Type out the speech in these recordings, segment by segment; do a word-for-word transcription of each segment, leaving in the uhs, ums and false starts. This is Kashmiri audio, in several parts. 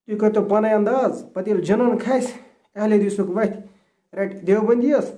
تُہۍ کٔرۍتو پانَے انداز، پتہٕ ییٚلہِ جنن کھسہِ، اہل حدیثُک وتھِ رٹہِ دیوبندیس،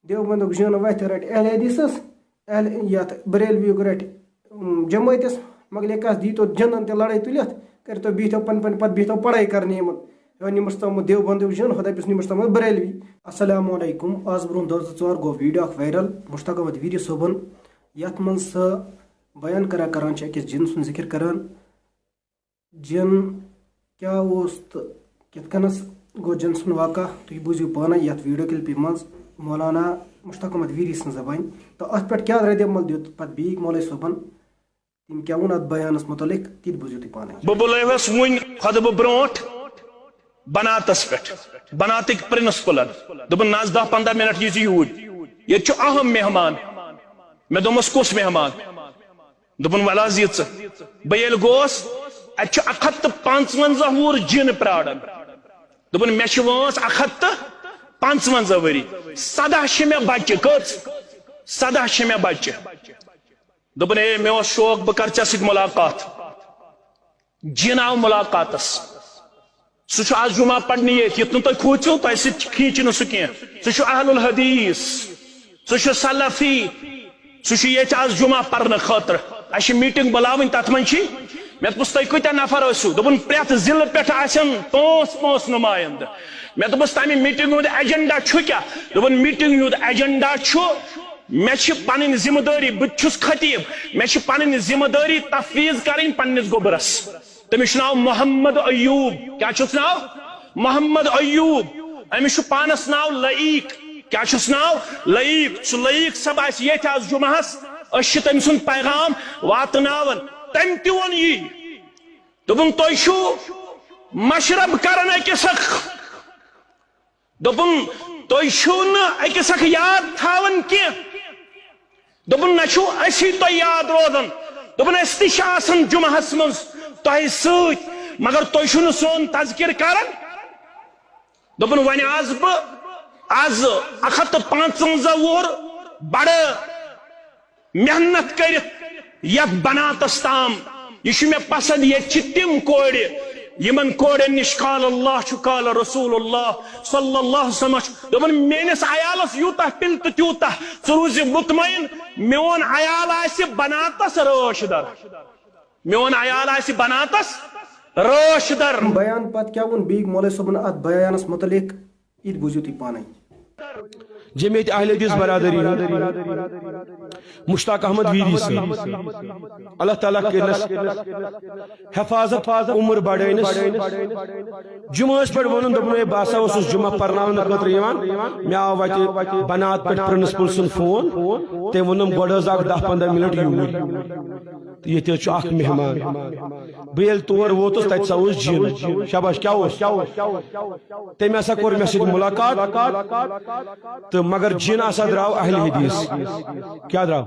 دیوبندُک جن وتھِ رٹہِ اہل حدیثس، اہل یتھ بریلویُک رٹہِ، اُم، جمٲعتس، مگر یہِ کس دیٖتو جنن تہِ لڑٲے تُلِتھ، کٔرۍتو بِہتو پن پن پتہٕ بِہتو پڑھاے کرنہِ یِمن۔ یہِ نیمُت ژامُت دیوبندُک جن، ہُتھے پس نیمُت ژامُت بریلوی۔ السلام علیکم، آز برونٛہہ دۄہ زٕ ژور گوٚو ویڈیو اکھ وائرل، مشتاق احمد ویری صٲبن، یتھ منٛز سُہ بیان کران کران چھِ أکِس جن سُنٛد ذکر کران۔ جن کیٛاہ اوس تہٕ کِتھ کٔنَس گوٚو جن سُنٛد واقعہ، تُہۍ بوٗزِو پانَے یَتھ ویڈیو کلپہِ منٛز مولانا مشتاق احمد ویری سٕنٛز زبانہِ۔ تہٕ اَتھ پٮ۪ٹھ کیٛاہ ردِ عمل دیُت پتہٕ بیٖک مولوی صٲبن، تٔمۍ کیٛاہ ووٚن اَتھ بیانَس مُتعلق، تہِ تہِ بوٗزِو تُہۍ پانَے۔ بہٕ بُلٲوِس وُنۍ خۄطبہٕ برونٛٹھ بناتس پٮ۪ٹھ، بناتٕکۍ پرنسپلن۔ دوٚپُن، "نہ حظ، دَہ پنٛداہ منٹ ییٖزِ یوٗرۍ، ییٚتہِ چھُ اہم مہمان۔" مےٚ دوٚپمَس، "کُس مہمان؟" دوٚپُن، "وَلہٕ حظ یہِ ژٕ۔" بہٕ ییٚلہِ گوس، اَتہِ چھُ اَکھ ہَتھ تہٕ پانٛژوَنٛزاہ وُہُر جِن پرٛاران۔ دوٚپُن، "مےٚ چھِ وٲنٛس اَکھ ہَتھ تہٕ پانٛژوَنٛزاہ ؤری، سَداہ چھِ مےٚ بَچہِ۔" کٔژ؟ سَداہ چھِ مےٚ بَچہِ۔ دوٚپُن، "اے، مےٚ اوس شوق، بہٕ کَرٕ ژےٚ سۭتۍ مُلاقات۔" جِن آو مُلاقاتَس۔ سُہ چھُ آز جمعہ پرنہِ ییٚتھۍ، یُتھ نہٕ تُہۍ کھوٗژِو، تۄہہِ سۭتۍ کھینچہِ نہٕ سُہ کینٛہہ۔ سُہ چھُ اہل الحدیث، سُہ چھُ سلفی، سُہ چھُ ییٚتہِ آز جمعہ پرنہٕ خٲطرٕ۔ اَسہِ چھِ میٖٹِنٛگ بُلاوٕنۍ، تَتھ منٛز چھِ۔ مےٚ دوٚپُس، "تُہۍ کۭتیٛاہ نفر ٲسِو؟" دوٚپُن، "پرٛٮ۪تھ ضلعہٕ پٮ۪ٹھ آسن پانٛژھ پانٛژھ نُمایندٕ۔" مےٚ دوٚپُس، "تَمہِ میٖٹِنٛگ ہُنٛد ایجنڈا چھُ کیٛاہ؟" دوٚپُن، "میٖٹِنٛگ ہُنٛد ایجنڈا چھُ، مےٚ چھِ پَنٕنۍ ذمہٕ دٲری، بہٕ تہِ چھُس خطیٖب، مےٚ چھِ پَنٕنۍ ذمہٕ دٲری تفویض کَرٕنۍ پنٛنِس گوٚبرَس۔" تٔمِس چھُ ناو محمد ایوب۔ کیٛاہ چھُس ناو؟ محمد ایوب۔ أمِس چھُ پانَس ناو لئیق۔ کیٛاہ چھُس ناو؟ لئیق۔ سُہ لئیق صٲب آسہِ ییٚتھۍ آز جمعہَس، أسۍ چھِ تٔمۍ سُنٛد پیغام واتناوان۔ تٔمۍ تہِ ووٚن یی۔ دوٚپُن، "تُہۍ چھِو مشرب کران أکِس اکھ۔" دوٚپُن، "تُہۍ چھِو نہٕ أکِس اکھ یاد تھاوان کینٛہہ۔" دوٚپُن، "نہ چھِو أسی تۄہہِ یاد روزان۔" دوٚپُن، "أسۍ تہِ چھِ آسان جمعہس منٛز تۄہہِ سۭتۍ، مگر تُہۍ چھِو نہٕ سون تذکر کران۔" دوٚپُن، "وۄنۍ آز بہٕ آز اَکھ ہَتھ تہٕ پانٛژوَنٛزاہ وُہُر بڑٕ محنت کٔرِتھ یتھ بناتس تام۔ یہِ چھُ مےٚ پسند، ییٚتہِ چھِ تِم کورِ، یِمن کورٮ۪ن نِش قال اللہ چھُ، قال رسول اللہ صلی اللہ علیہ وسلم چھُ۔" دوٚپُن، "میٲنِس عیالس یوٗتاہ پِلہِ تہٕ تیوٗتاہ، ژٕ روٗزِ مطمئن، میون عیال آسہِ بناتس رٲچھ در، میون عیال آسہِ بناتس رٲچھ در۔" بیان پتہٕ کیٛاہ ووٚن بیگ مولوی صٲبن اتھ بیانس متعلق؟ یہِ تہِ بوٗزِو تُہۍ پانے۔ جمعیت اہل حدیث برادری ہُنٛد مشتاق احمد ویری صٲب، اللہ تعالیٰ کٔرنس حفاظت، عمر بڑٲینس۔ جمعہس پٮ۪ٹھ ووٚنُن، دوٚپُن، "ہے، بہٕ ہسا اوسُس جمعہ پرناونہٕ خٲطرٕ یِوان، مےٚ آو وتہِ بنات پٮ۪ٹھ پرنسپل سُنٛد فون، تٔمۍ ووٚنُم گۄڈٕ حظ اکھ دَہ پنٛداہ منٹ یوٗرۍ، تہٕ ییٚتہِ حظ چھُ اکھ مہمان۔" بہٕ ییٚلہِ تور ووتُس، تتہِ سا اوس جِن۔ شاباش، کیٛاہ اوس؟ تٔمۍ ہسا کوٚر مےٚ سۭتۍ مُلاقات تہٕ مگر جِن ہسا درٛاو اہل حدیث۔ کیٛاہ درٛاو؟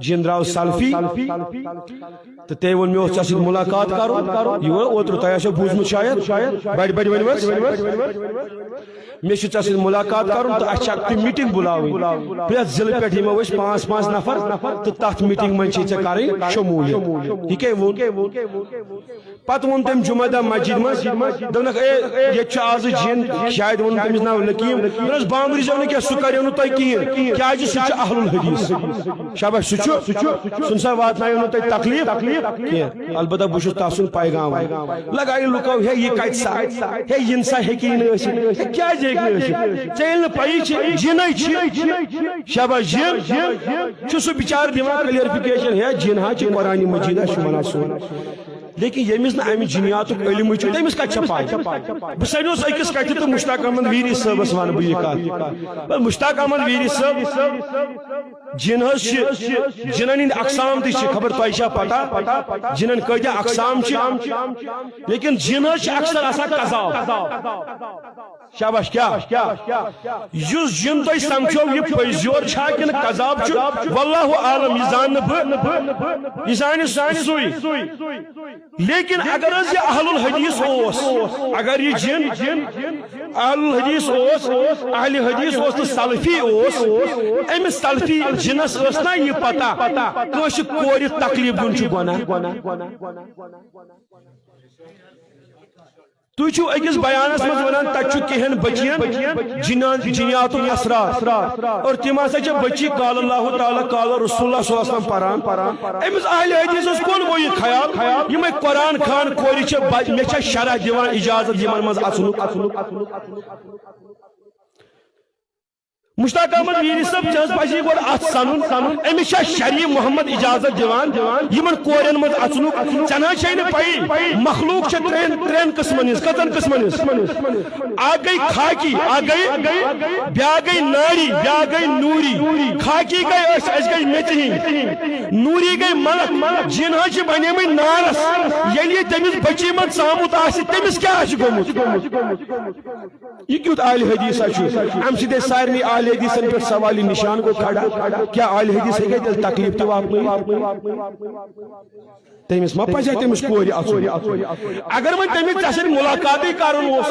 جِن درٛاو سلفی۔ تہٕ تٔمۍ ووٚن، "مےٚ اوس ژےٚ سۭتۍ مُلاقات کرُن۔" یہِ ووٚن اوترٕ، تۄہہِ آسیو بوٗزمُت شاید۔ بڑِ بڑِ ؤنِو حظ۔ مےٚ چھُ ژےٚ سۭتۍ مُلاقات کرُن تہٕ اَسہِ چھِ اَکھ تُہۍ میٖٹِنٛگ بُلاوٕنۍ۔ پرٛٮ۪تھ ضلعہٕ پٮ۪ٹھ یِمو أسۍ پانٛژھ پانٛژھ نفر تہٕ تَتھ میٖٹِنٛگ منٛز چھِ ژےٚ کَرٕنۍ شموٗلیت۔ یہِ کیٛاہ ووٚن؟ پتہٕ ووٚن تٔمۍ جمعہ دۄہ مسجد منٛز، دوٚپنکھ، "اے، ییٚتہِ چھُ آزٕ جِن"، شاید ووٚن تٔمِس ناو لقیٖم۔ دوٚپنس، "بامبرِ زیو نہٕ کینٛہہ، سُہ کریو نہٕ تۄہہِ کِہیٖنۍ، کیٛازِ سُہ چھُ اہل الحدیث۔" شاباش، سُہ چھُ، سُہ چھُ، سُہ نہ سا واتنایو نہٕ تۄہہِ تکلیٖف کینٛہہ۔ البتہ بہٕ چھُس تَس سُنٛد پیغام۔ لگایہِ لُکو، "ہے، یہِ کتہِ سا؟ ہے، یِن سا ہیٚکہِ یہِ نہٕ ٲسِتھ۔ ہے، کیٛازِ ہیٚکہِ نہٕ ٲسِتھ؟ ژےٚ ییٚلہِ نہٕ پَیی چھِ، جِنٕے چھِ۔" شاباش، جِن چھُ سُہ بِچارٕ دِوان clarification، "ہے، جِن ہا چھِ قرآنِ مجیدس چھُ وَنان سون۔" لیکن ییٚمِس نہٕ اَمہِ جِنیاتُک علمٕے چھُ، تٔمِس کَتہِ چھےٚ پَے؟ بہٕ سَنیوس أکِس کَتھِ تہٕ مشتاق احمد ویری صٲبَس وَنہٕ بہٕ یہِ کَتھ۔ مشتاق احمد ویری صٲب، جِن حظ چھِ، جِنَن ہٕنٛدۍ اقسام تہِ چھِ، خبر تۄہہِ چھا پَتہ؟ جِنَن کۭتیٛاہ اقسام چھِ؟ لیکن جِن حظ چھِ اکثر آسان کذاب۔ شاباش، کیٛاہ؟ یُس جِن تۄہہِ سمکھیو، یہِ پٔزۍ یور چھا کِنہٕ کذاب چھُ، واللہ عالم، یہِ زانہٕ نہٕ بہٕ، یہِ زانہِ سُے۔ لیکن اگر حظ یہِ اہل الحدیث اوس، اگر یہِ جِن اہل الحدیث اوس، اہل حدیث اوس تہٕ سلفی اوس، أمِس سلفی جِنَس ٲس نا یہِ پتہ، کٲنٛسہِ کورِ تکلیف دیُن چھُ گۄناہ؟ تُہۍ چھِو أکِس بیانَس منٛز وَنان، تَتہِ چھُ کینٛہَن بٔچِیَن جِنان، جِنیاتُک اثرات۔ اور تِم ہسا چھِ بٔچی قال اللہ تعالیٰ، قال رسول اللہ صلی اللہ علیہ وسلم پران۔ أمِس اہلِ حدیثَس کون گوٚو یہِ خیال؟ یِمَے قرآن خوان کورِ چھِ بَ-، مےٚ چھا شرح دِوان اجازت یِمَن منٛز اَژنُک؟ مشتاق احمد میٖری صٲب، ژےٚ حظ پزی گۄڈٕ اتھ سنُن، أمِس چھا شریف محمد اجازت دِوان یِمن کورٮ۪ن منٛز اژنُک؟ ژےٚ نہ حظ چھے نہٕ پَیی، مخلوق چھِ ترٛٮ۪ن، ترٛٮ۪ن قٕسمن ہٕنٛز۔ کٔژن قٕسمن ہٕنٛز؟ اکھ گٔے خاکی، اکھ گٔے، بیٛاکھ گٔے ناری، بیٛاکھ گٔے نوٗری۔ خاکی گٔے أسۍ، أسۍ گٔے میٚژِ ہِنٛدۍ۔ نوٗری گٔے ملک۔ جِن حظ چھِ بنیمٕتۍ نارس۔ ییٚلہِ یہِ تٔمِس بٔچی منٛز ژامُت آسہِ، تٔمِس کیٛاہ آسہِ گوٚمُت؟ یہِ کیُتھ اہلِ حدیثہ چھُ؟ امہِ سۭتۍ ٲسۍ سارنٕے اہلِ حدیثن پٮ۪ٹھ سوالِ نشان گوٚو کھڑا۔ کیٛاہ اہلِ حدیث ہیٚکہِ تیٚلہِ تکلیف تہِ واتنٲیِتھ؟ تٔمِس ما پزِ ہا تٔمِس کورِ اژُن؟ اگر وۄنۍ تٔمِس ژےٚ سۭتۍ ملاقاتٕے کرُن اوس،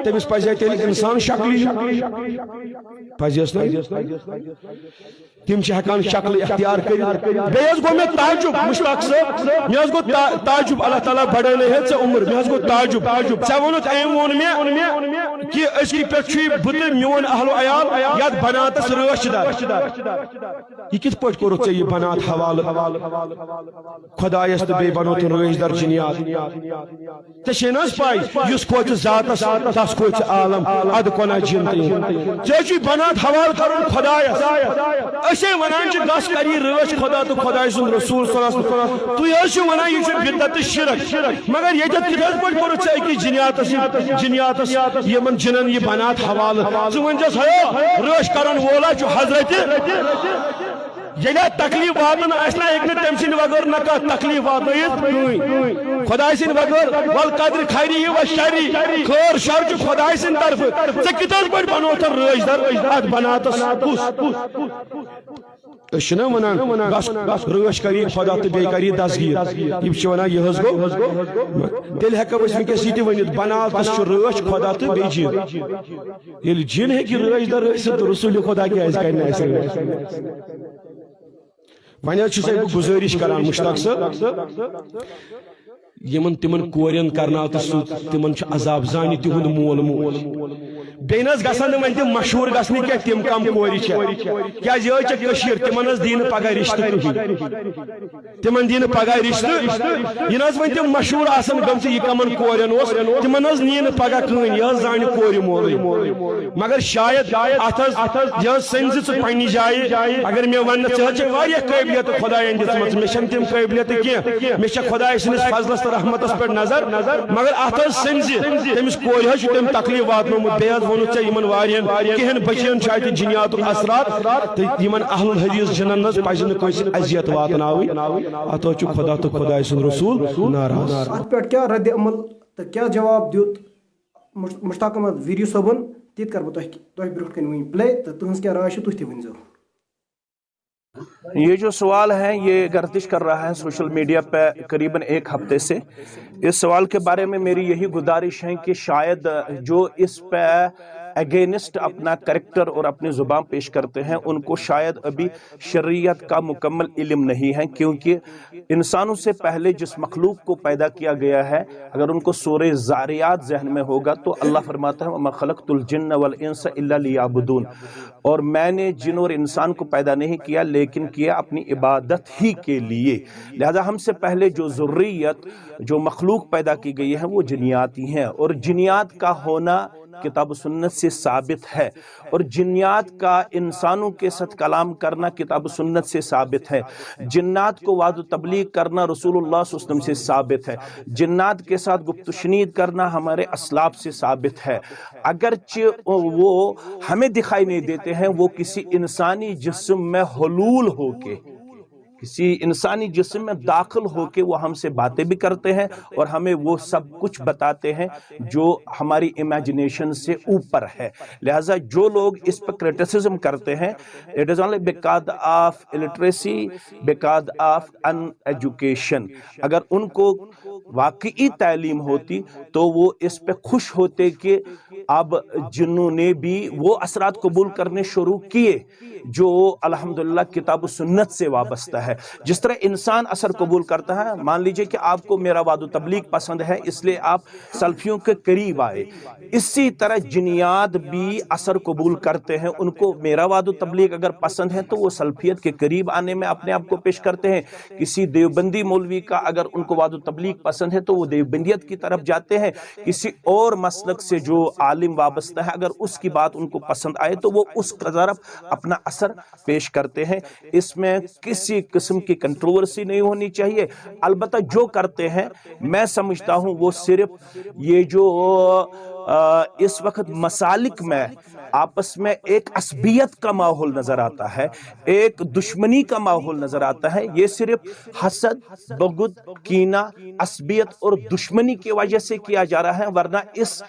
تٔمِس پزِ ہا تیٚلہِ انسان شکلہِ یُن۔ پزیس نہ؟ تِم چھِ ہٮ۪کان شکلہٕ اختیار کٔرِتھ۔ بیٚیہِ حظ گوٚو مےٚ تعجب، مشتاق صٲب، مےٚ حظ گوٚو تا-، تعجب، اللہ تعالیٰ بڑٲونٲے ہے ژےٚ عمر۔ مےٚ حظ گوٚو تعجب۔ ژےٚ ووٚنُتھ، أمۍ ووٚن مےٚ کہِ أزکہِ پٮ۪ٹھ چھُ یہِ بہٕ تہٕ میون اہل و عیال یتھ بناتس رٲچھ در۔ یہِ کِتھ پٲٹھۍ کوٚرُتھ ژےٚ یہِ بنات حوالہٕ خۄدایس تہٕ بیٚیہِ بنوتُن رٲچھ در جِنیات؟ ژےٚ چھے نہ حظ پَے، یُس کھوژِ ذاتس، تس کھوژِ عالم، ادٕ کۄنہ جِن تہٕ اِنس۔ ژےٚ چھُے بنات حوالہٕ کرُن خۄدایس۔ أسے ونان چھِ، گژھ کر یہِ رٲچھ خۄدا تہٕ خۄداے سُنٛد رسول صلی اللہ علیہ وسلم۔ تُہۍ حظ چھِو ونان، یہِ چھُ بدعت تہٕ شرک۔ مگر ییٚتٮ۪تھ کِتھ حظ پٲٹھۍ کوٚرُتھ ژےٚ أکِس جِنیاتس، جِنیاتس یِمن جِنن یہِ بنات حوالہٕ؟ ژٕ ؤنۍ زٮ۪س، ہے، رٲچھ کرن وولا چھُ حضرت۔ ییٚلہِ اَتھ تکلیف واتان آسہِ نہ، ہیٚکہِ نہٕ تٔمۍ سٕنٛدِ وغٲر نہ کانٛہہ تکلیف واتنٲیِتھ کٕہٕنۍ۔ خۄداے سٕنٛدِ وغٲر، والقدر خیری و شری، خٲر شر چھُ خۄداے سٕنٛدِ طرفہٕ۔ ژےٚ کِتھ حظ پٲٹھۍ بنوتھ رٲچھ در اَتھ بناتس؟ کُس؟ أسۍ چھِنہ ونان، بس، بس رٲچھ کری خۄدا تہٕ بیٚیہِ کری دستگیر۔ یِم چھِ ونان، یہِ حظ گوٚو۔ تیٚلہِ ہٮ۪کو أسۍ وٕنکیٚس یہِ تہِ ؤنِتھ، بناتس چھُ رٲچھ خۄدا تہٕ بیٚیہِ جِن۔ ییٚلہِ جِن ہیٚکہِ رٲچھ در ٲسِتھ، تہٕ رسول خۄدا کیٛازِ کرِ نہٕ اَسہِ رٲچھ؟ وۄنۍ حظ چھُسے بہٕ گُزٲرِش کران، مشتاق صٲب، یِمن تِمن کورٮ۪ن کرناو تہٕ سُہ، تِمن چھُ عذاب زانہِ تِہُنٛد مول موج۔ بیٚیہِ نہ حظ گژھن نہٕ وۄنۍ تِم مشہوٗر گژھنہِ کینٛہہ، تِم کم کورِ چھےٚ۔ کیٛازِ یہِ حظ چھےٚ کٔشیٖر، تِمن حظ دی نہٕ پگاہ رشتہٕ کٕہٕنۍ۔ تِمن دی نہٕ پگاہ رشتہٕ۔ یہِ نہ حظ وۄنۍ تِم مشہوٗر آسن گٔمژٕ، یہِ کمن کورٮ۪ن اوس، تِمن حظ نی نہٕ پگاہ کٕہٕنۍ، یہِ حظ زانہِ کورِ مولٕے۔ مگر شاید اتھ حظ، یہِ حظ سٔنزِ ژٕ پننہِ جایہِ۔ اگر مےٚ وننہٕ، ژےٚ حظ چھےٚ واریاہ قٲبلیت خۄدایَن دِژمٕژ، مےٚ چھنہٕ تِم قٲبلیتہٕ کینٛہہ۔ مےٚ چھےٚ خۄداے سٕنٛدِس فضلس تہٕ رحمتس پٮ۪ٹھ نظر، مگر اتھ حظ سٔنزِ تٔمِس کورِ حظ چھُ تٔمۍ تکلیف واتنومُت۔ بیٚیہِ حظ ووٚنُتھ ژےٚ یِمن واریاہن، کینٛہن بٔچین چھُ اتہِ جِنیاتُک اثرات، تہٕ یِمن اہل الحدیث جِنن حظ پزِ نہٕ کٲنٛسہِ اذیت واتناوٕنۍ۔ اتھ حظ چھُ خۄدا تہٕ خۄداے سُنٛد رسول ناراض۔ اتھ پٮ۪ٹھ کیٛاہ رد عمل تہٕ کیٛاہ جواب دیُت مش-، مشتاق احمد ویری صٲبن، تہِ تہِ کرٕ بہٕ تۄہہِ، تۄہہِ برٛونٛہہ کنہِ وٕنۍ play، تہٕ تُہنٛز کیٛاہ راے چھِ، تُہۍ تہِ ؤنۍزیو۔ یہ جو سوال ہے، یہ گردش کر رہا ہے سوشل میڈیا پہ قریباً ایک ہفتے سے۔ اس سوال کے بارے میں میری یہی گزارش ہے کہ شاید جو اس پہ اگینسٹ اپنا کریکٹر اور اپنی زبان پیش کرتے ہیں، ان کو شاید ابھی شریعت کا مکمل علم نہیں ہے، کیونکہ انسانوں سے پہلے جس مخلوق کو پیدا کیا گیا ہے، اگر ان کو سورہ ذاریات ذہن میں ہوگا تو اللہ فرماتا ہے، وما خلقت الجن والانس الا لیعبدون، اور میں نے جن اور انسان کو پیدا نہیں کیا لیکن کیا اپنی عبادت ہی کے لیے۔ لہذا ہم سے پہلے جو ذریت، جو مخلوق پیدا کی گئی ہے، وہ جنیاتی ہیں، اور جنیات کا ہونا کتاب و سنت سے ثابت ہے، اور جنیات کا انسانوں کے ساتھ کلام کرنا کتاب و سنت سے ثابت ہے، جنات کو وعظ و تبلیغ کرنا رسول اللہ صلی اللہ علیہ وسلم سے ثابت ہے، جنات کے ساتھ گفت و شنید کرنا ہمارے اسلاف سے ثابت ہے۔ اگرچہ وہ ہمیں دکھائی نہیں دیتے ہیں، وہ کسی انسانی جسم میں حلول ہو کے، کسی انسانی جسم میں داخل ہو کے وہ ہم سے باتیں بھی کرتے ہیں اور ہمیں وہ سب کچھ بتاتے ہیں جو ہماری امیجنیشن سے اوپر ہے۔ لہذا جو لوگ اس پہ کرٹیسزم کرتے ہیں، it is only because of illiteracy, because of uneducation. اگر ان کو واقعی تعلیم ہوتی تو وہ اس پہ خوش ہوتے کہ اب جنوں نے بھی وہ اثرات قبول کرنے شروع کیے جو الحمدللہ کتاب و سنت سے وابستہ ہے۔ جس طرح انسان اثر قبول کرتا ہے، مان لیجئے کہ آپ کو میرا وعد و تبلیغ پسند ہے، اس لیے آپ سلفیوں کے قریب آئے، اسی طرح جنیات بھی اثر قبول کرتے ہیں۔ ان کو میرا وعد و تبلیغ اگر پسند ہے تو وہ سلفیت کے قریب آنے میں اپنے آپ کو پیش کرتے ہیں۔ کسی دیوبندی مولوی کا اگر ان کو وعد و تبلیغ پسند ہے تو وہ دیوبندیت کی طرف جاتے ہیں۔ کسی اور مسلک سے جو عالم وابستہ ہے، اگر اس کی بات ان کو پسند آئے تو وہ اس کی طرف اپنا اثر پیش کرتے ہیں۔ اس میں کسی قسم کی کنٹروورسی نہیں ہونی چاہیے۔ البتہ جو کرتے ہیں، میں سمجھتا ہوں وہ صرف یہ جو آ، اس وقت مسالک میں آپس میں ایک عصبیت کا ماحول نظر آتا ہے، ایک دشمنی کا ماحول نظر آتا ہے، یہ صرف حسد، بغض، کینہ، عصبیت اور دشمنی کی وجہ سے کیا جا رہا ہے، ورنہ اس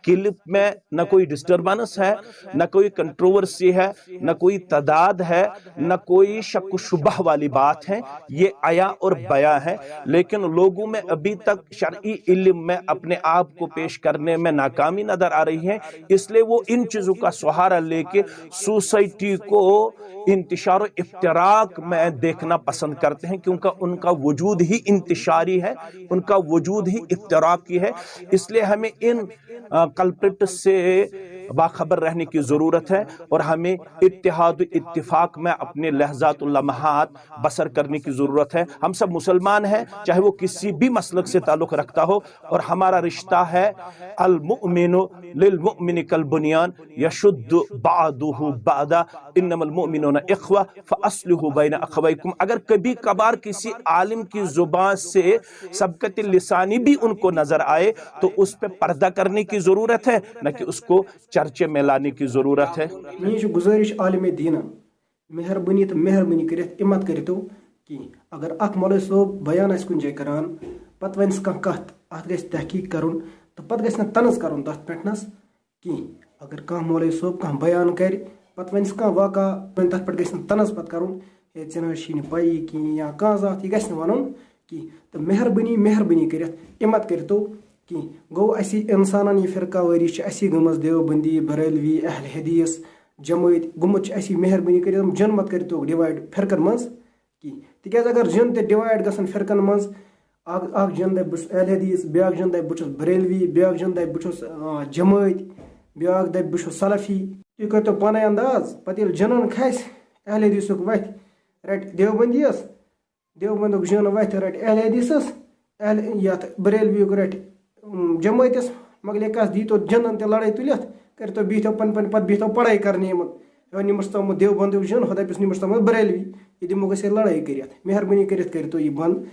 کلپ میں نہ کوئی ڈسٹربنس ہے، نہ کوئی کنٹروورسی ہے، نہ کوئی تضاد ہے، نہ کوئی شک و شبہ والی بات ہے۔ یہ عیاں اور بیاں ہے، لیکن لوگوں میں ابھی تک شرعی علم میں اپنے آپ کو پیش کرنے میں ناکامی نظر آ رہی ہے، اس لیے وہ ان چیزوں کا سہارا لے کے سوسائٹی کو انتشار و افتراق میں دیکھنا پسند کرتے ہیں، کیونکہ ان کا وجود ہی انتشاری ہے، ان کا وجود ہی افتراقی ہے۔ اس لیے ہمیں ان کلپرٹ سے باخبر رہنے کی ضرورت ہے اور ہمیں اتحاد و اتفاق میں اپنے لحظات و لمحات بسر کرنے کی ضرورت ہے۔ ہم سب مسلمان ہیں، چاہے وہ کسی بھی مسلک سے تعلق رکھتا ہو، اور ہمارا رشتہ ہے المؤمن للمؤمن کالبنیان یشد بعضه بعضا انما المؤمنون اخوہ فاصلحوا بین اخویکم۔ اگر کبھی کبھار کسی عالم کی زبان سے سبقت لسانی بھی ان کو نظر آئے تو اس پہ پردہ کرنے کی ضرورت ہے، نہ کہ اس کو چرچے میں لانے کی ضرورت ہے۔ میٲنۍ چھِ گُزٲرِش عالمِ دیٖنن، مہربٲنی تہٕ مہربٲنی کٔرِتھ اِمت کٔرِتو کینٛہہ۔ اگر اکھ مولوی صٲب بیان آسہِ کُنہِ جایہِ کران، پتہٕ وَنٮ۪س کانٛہہ کتھ، اتھ گژھِ تحقیق کرُن تہٕ پتہٕ گژھِ نہٕ طنز کرُن تتھ پٮ۪ٹھنس کینٛہہ۔ اگر کانٛہہ مولوی صٲب کانٛہہ بیان کرِ، پتہٕ وَنٮ۪س کانٛہہ واقعہ، وۄنۍ تتھ پٮ۪ٹھ گژھِ نہٕ طنز پتہٕ کرُن، ہے، ژےٚ نہ حظ چھِی نہٕ پَیی کِہیٖنۍ یا کانٛہہ ذات، یہِ گژھِ نہٕ وَنُن کینٛہہ۔ تہٕ مہربٲنی، مہربٲنی کٔرِتھ اِمت کٔرِتو کینٛہہ۔ گوٚو اَسی اِنسانَن یہِ فرقہ وٲری چھِ اَسی گٔمٕژ، دیوبندی، بریلوی، اہل حدیث، جمٲعت، گوٚمُت چھِ اَسی، مہربٲنی کٔرِتھ یِم جن مت کٔرِتو ڈِوایڈ فرقن منٛز کینٛہہ۔ تِکیٛازِ اگر جن تہِ ڈِوایڈ گژھن فرقن منٛز، اکھ، اکھ جن دَپہِ بہٕ چھُس اہل حدیث، بیٛاکھ جن دَپہِ بہٕ چھُس بریلوی، بیٛاکھ جن دَپہِ بہٕ چھُس، آ، جمٲعت، بیٛاکھ دَپہِ بہٕ چھُس سلفی۔ تُہۍ کٔرۍتو پانَے انداز، پتہٕ ییٚلہِ جنن کھسہِ، اہل حدیثُک وَتھِ رَٹہِ دیوبندیَس، دیوبندُک جن وَتھِ رَٹہِ اہل حدیثَس، اہل، یَتھ بریلویُک رَٹہِ، اُم، جمٲعتَس، مۄکلے کَتھ، دیٖتو جنن تہِ لڑٲے تُلِتھ، کٔرۍتو بِہتو پَنٕنۍ پَنٕنۍ، پَتہٕ بِہتو پڑھٲے کرنہِ یِمن۔ یِمن نِمُت چھُ ژامُت دیوبندُک جن، ہُتھٕ پٮ۪ٹھ نِمُت چھُ ژامُت بریلوی، یہِ دِمو گژھِ ہے لڑٲے کٔرِتھ۔ مہربٲنی کٔرِتھ کٔرۍتو یہِ بنٛد۔